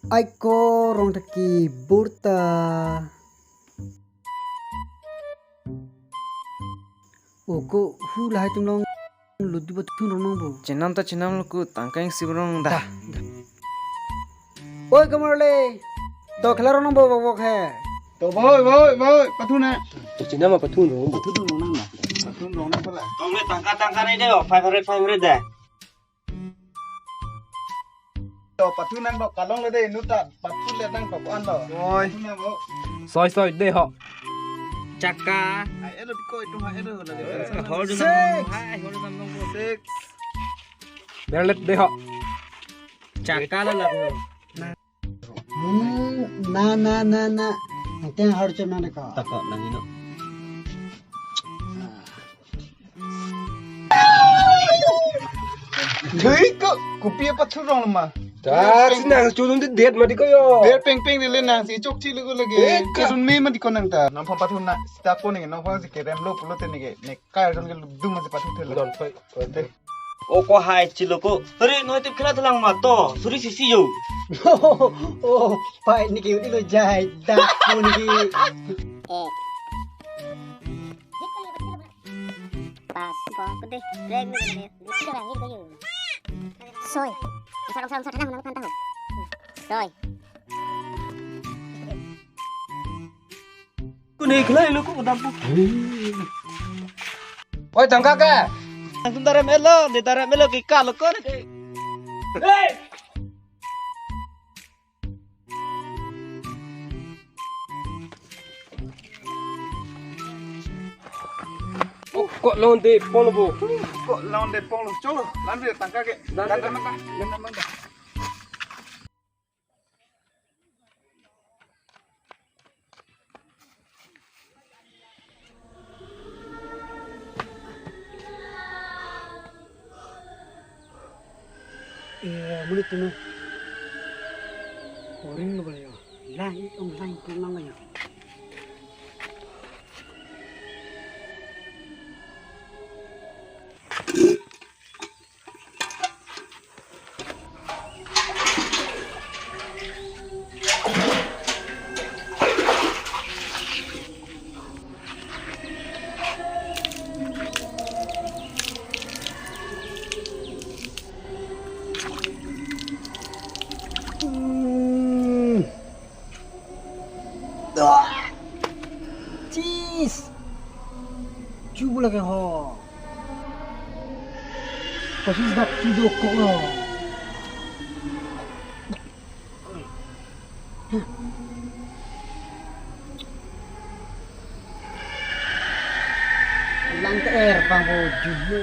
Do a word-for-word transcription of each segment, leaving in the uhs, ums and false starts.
Aiko rong thaki burta. Oko hu lahai tumlong ludu pathun rong nangpo. Chenam ta chenam lo ko, tangka ing si rong da. Da, da. Oi, kamarle. To khela rong nangpo bok bok he. To boi, boi, boi, pathun na. To chenam ma pathun rong. Pathun rong nang na. Pathun rong nang pala. Kong le tangka tangka nai de, five hundred, five hundred de. To pathun nang dok kalong le de, nu ta pathun le nang dok an do. Oi. Pathun nang bo. Soi soi de ho. Chaka. Ai elo ko itu ha elo lagi. Hol du Six. Nang. Hai, hol du nang. Six. Berlet de ho. Chaka lo lagu. Hmm, na na na na. Nanti yang harus cuman ko. Tako nang ino. Hei, ko kopi apa thurong ma? Ta, si nang chunun di det ma di ko yo. Ber peng peng di le nang si chok chi lugu lagi. Eh, ka. Chunun me ma di ko nang ta. Nang pha pathun na, sita ko ni, nang pha si kerem lo pulo te ni ke. Ne kai jon ke dum ma si pathun thela. Don phai, phai, phai. O ko hai chilo ko. Hore, noi tip khela thulang ma to. Suri sisi yo. Oh, pai ni ke uti lo jai. Da ko ni ke. Eh. Pas, ko ko deh. Break ni. Soi. Salam salam salam nang pantau. Soi. Kuni khlai lo ko dam pu. Oi, tangka ke? Nang tum darem elo, de darem elo ke kalo ko ke. Hey! Ko londe polo bo. Ko londe polo. Cholo, lam de tangka ke. Lam de, lam de, lam de, lam de. Eh, muli tunu. Oring lo ba yo. Lang, ong lang, kung lang yo. Hmm. Ah. Cheese. Chu bula ke ho. Pasis dak chu dokok lo. Lang ter pang ho jublo.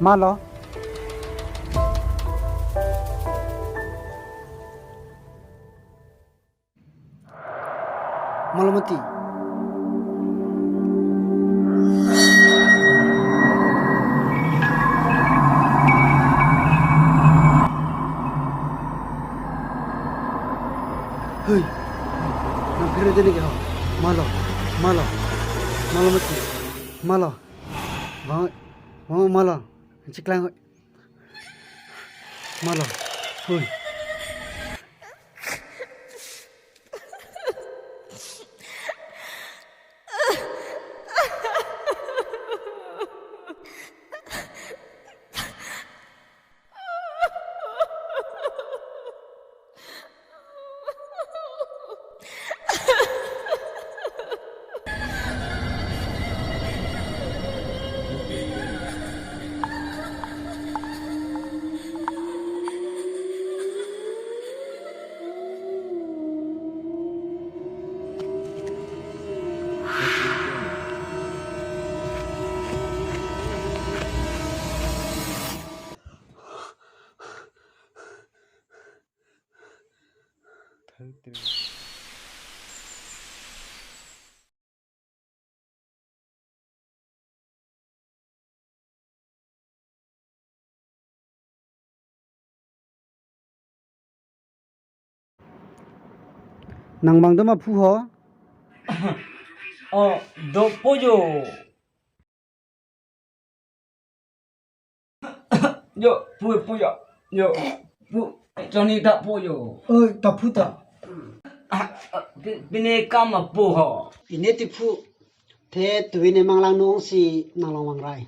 Malo. Malo mati. Hei. Nang phiro deni ke ho. Malo. Malo. Malo mati. Malo. Bang, bang malo. Chiklang. Malo. Hui. Nang bang do ma phu ho? Oh, dopo jo. Jo, pu, pu jo. Jo, pu, choni ta pu jo. Oi, ta phu ta. Ah, ah, pi-, pine kam ma pu ho. Pine ti phu. The tuvin emang langno si nang long vang rai.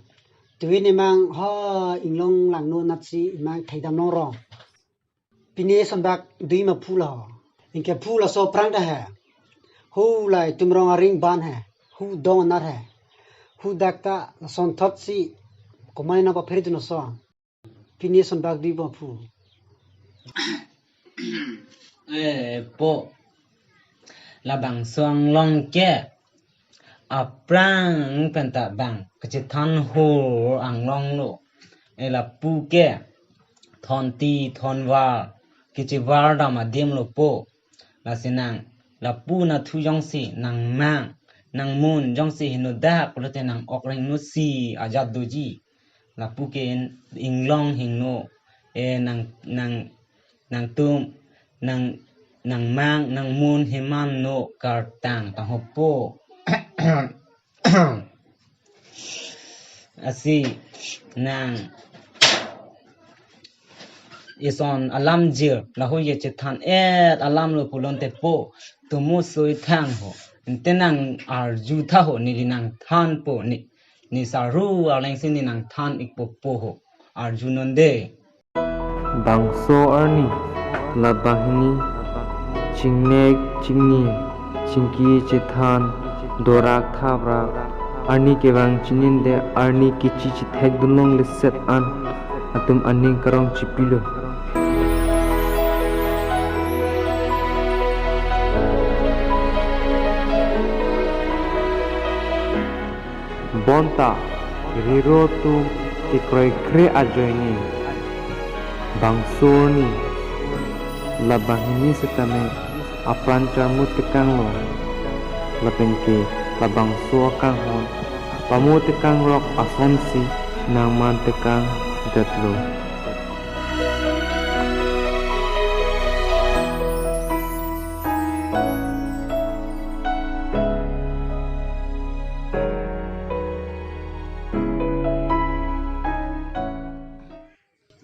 Tuvin emang ho inglong langno natsi emang thekdam long rong. Pine sonbak dui ma phu la ho. Anke phu laso aphrang ta he. Hu lai tum rong aring ban he. Hu dong anat he. Hu dak ta lason thot si komane nang papher dun aso. Pine sonbak dui ma phu. Eh, po. Labangso anglong ke. Aphrang pen ta bang kachethan hor anglong lo. E lapu ke thon ti thon var kachevar dam adim lo po. Lasi nang lapu nathu jongsi nang mang nang mun jongsi hingno dak pulote nang ok rengno si ajat doji. Lapu ke in-, inglong hingno, e nang, nang, nangtum, nang, nang mang nang mun heman no kartang tang ho po. Lasi nang ison alam jir, lahei ye chethan et alam lo pulote po, tumu sui thang ho. Ante nang arju tha ho, neli nang than po ni. Ne saru arleng si ne nang than ikpo po ho. Arju non de. Bangso arni, la banghini, chingnek, chingni, chingki, chethan, dorak, thaprak, arni kevang chinin de, arni kechi chethek dunlong leset an, atum aning karong chipilo. Bonta, riro atum kekroikre ajoine. Bangso arni, la banghini setame apran charmut tekanglo. Lapen ke labangso akanghon pamo tekangrok asonsi nangman tekang detlo.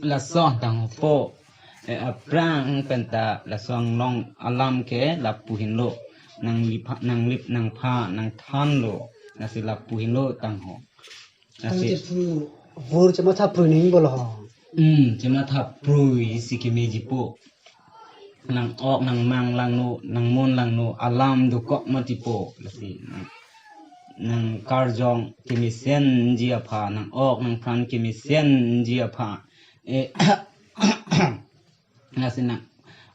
Laso tang ho po, eh, aphrang pen ta laso anglong alam ke lapu hinlo, nang lip, nang lip, nang pha, nang thanlo, lasi lapu hinlo tang ho. Tang lasi ti phu, vur chematha prui ning bolo ho. Hmm, chematha prui si kemeji po. Nang ok, nang mang langno, nang mun langno, alam dokok mati po. Lasi nang, nang karjong kemesenji aphan, nang ok, nang pran kemesenji aphan. Eh, lasi nang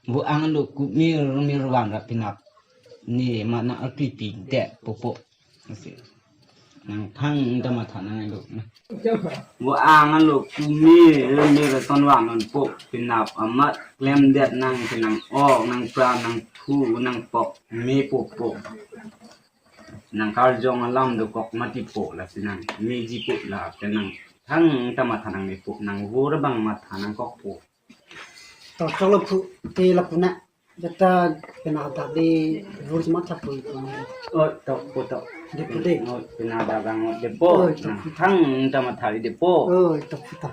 vo-ang lo kumir mir van ra penap. Ne ma nang arpi pi det po po. Lasi nang thangta matha nangne lo. Vo-ang lo kumir mir ton van non po, penap amat klemdet nang ke nang ok, nang pran, nang thu, nang pok, me po po. Nang karjong alam dokok mati po, lasi nang meji po, la ke nang thangta matha nangne po, nang vur bang matha nangkok po. To choklo phu, te lapu na. Jata pena dak de vur chematha prui ko. Oh, to po to. De po de. Oh, pena dak bang de po. Oh, to. Nang thangta matha de po. Oh, to po to.